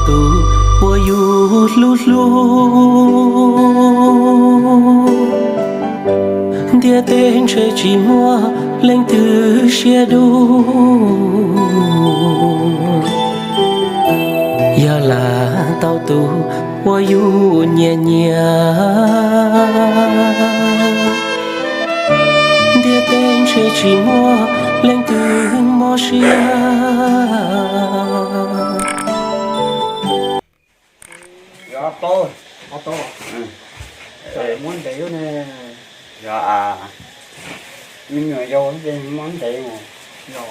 Tus uas yus hlub hlub, ntiaj teb ntshe tsis muaj leej twg siab dub. Yog lam tau tus uas yus nyiam nyiam, ntiaj teb ntshe tsis muaj leej twg mob siab. Yog ob tau, ob tau. Muab ntev ne. Yog me nyuam yaus ces muab ntev mus. Yog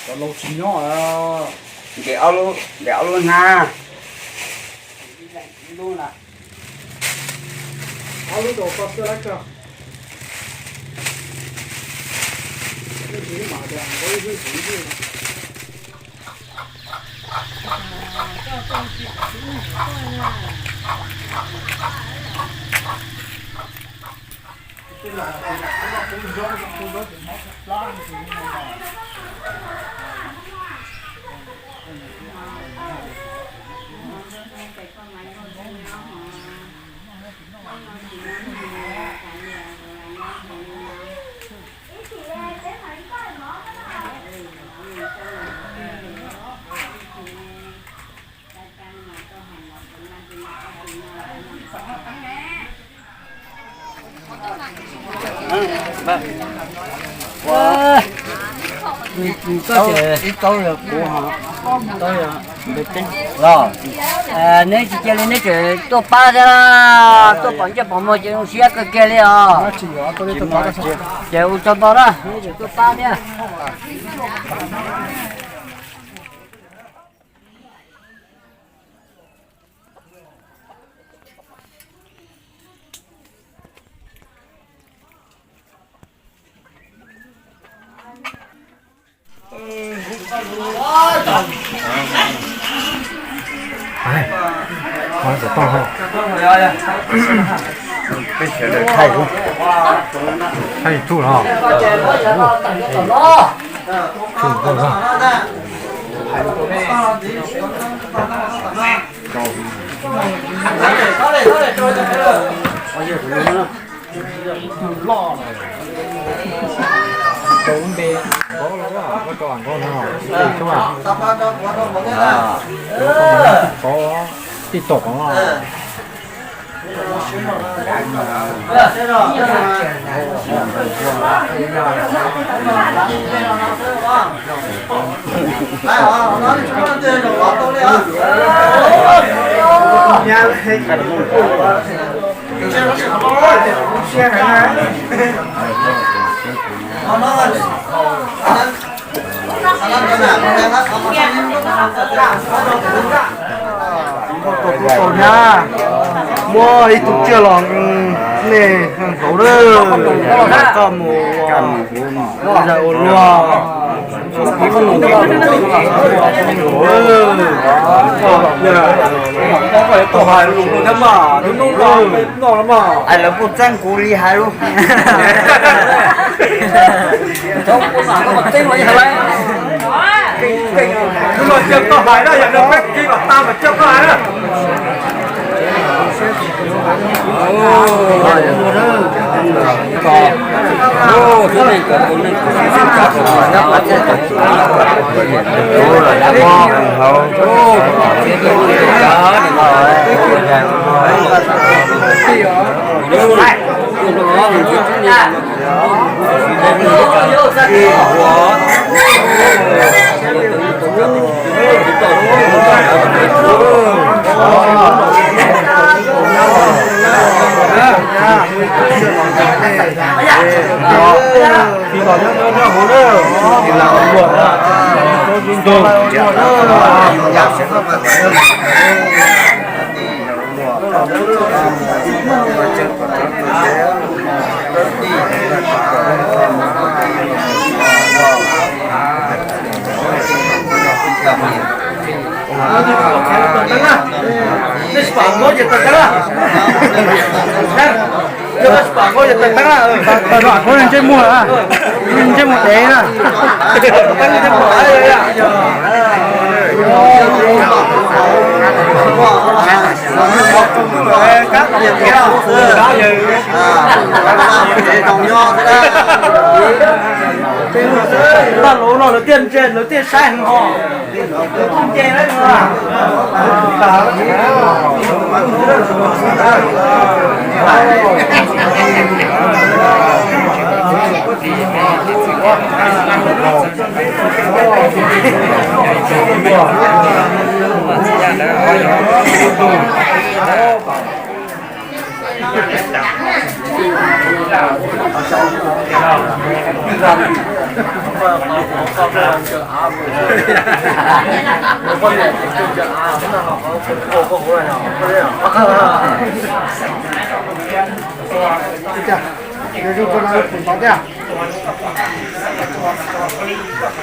cov laus tsis nyob. Ntev ob lub, ntev ob lub hnab. Lub na. Ob lub rau koj xwb lawm koj. Ib ntsis mam tias nkaus ib ntsis. Ib taub yog kuv, ib taub yog npe teb los. Neb tsis cia li neb tseem tuaj pab thiab, tuaj pom ntsej pom muag ces zoo siab kawg kiag li os. Ces ua tsaug ntau na, neb tseem tuaj pab thiab. Peb sawv daws thaij, thaij tsuj los. Loj, rau lub npe, koj rau am nkauj no, koj tij tom no. Muab ib tug tsiaj los nej hauv lawm, koj mus ua zaj ua luaj. Lawv kuj txeeb kuv li hais lus. Txeeb los yog tau hais na, yog peb kev kom tau mas coj koj hais na. Nej tsis pom nkaub ces tawm tag. Yog koj tsis pom nkaub ces tawm tag. Ntsej muag, ntsej muag dev na. Tawm tag ntsej muag. Tag lus no lawv thiaj ntse, lawv thiaj saib heev os.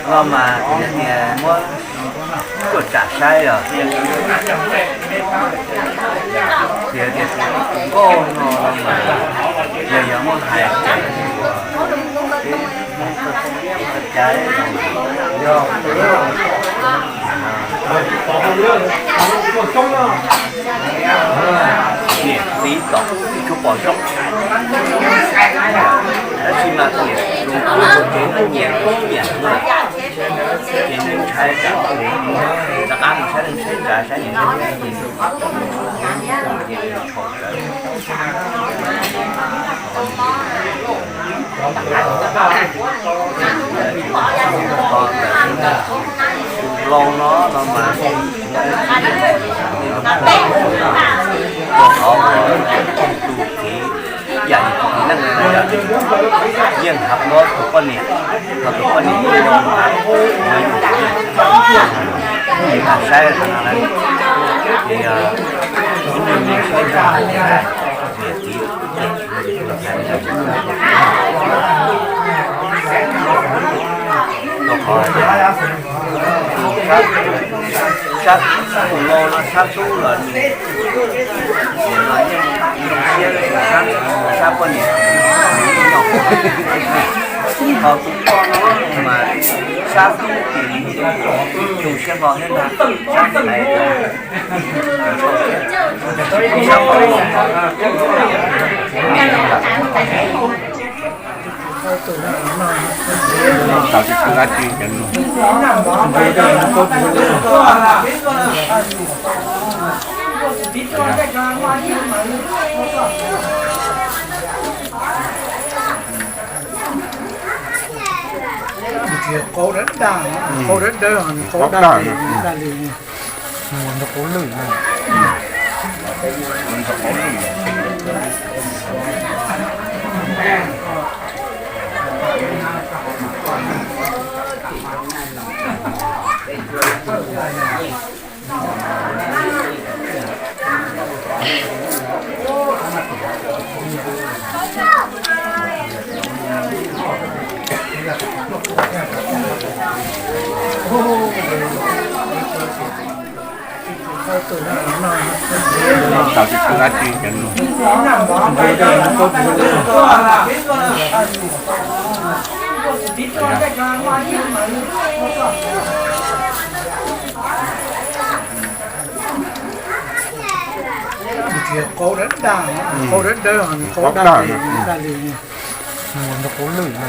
No mas tias muab tuaj tsam saib os. Tias tias tus nkauj no mas yog yog muab hais tias niam txiv tom ib tug pom zoo, tab sis mas tias tus txoj kev nyiam nyiam ces nws ntshai tsam rov qab mus saib leej saib tsav saib niam saib txiv. Tus hlob no no mas tus hlob tus txiv yam li tus txiv neej no yeej hab muab tus poj niam, ho tus poj niam yeej hab, yeej hab saib no na, ces ib nyuag me saib zog niam txiv. Rau qhov sab tus no no sab tub los nws, nws los yeej zoo siab sab, sab poj niam. Ho tus poj no mas sab tub ces nws zoo siab hlo thiab ntag, sab ntxhais sab poj niam. Tau tsis tau dab tsi cov no. Nws tsis yog qaub dawb dawb, qaub dawb dawb, nws qaub daj li, daj li. Nws ua nrog qaub lwj na. Tau tsis tau dab tsi cov no. Nws tsis yog qaub dawb daj, qaub dawb dawb, nws qaub daj li, daj li. Nws ua nrog qaub lwj na.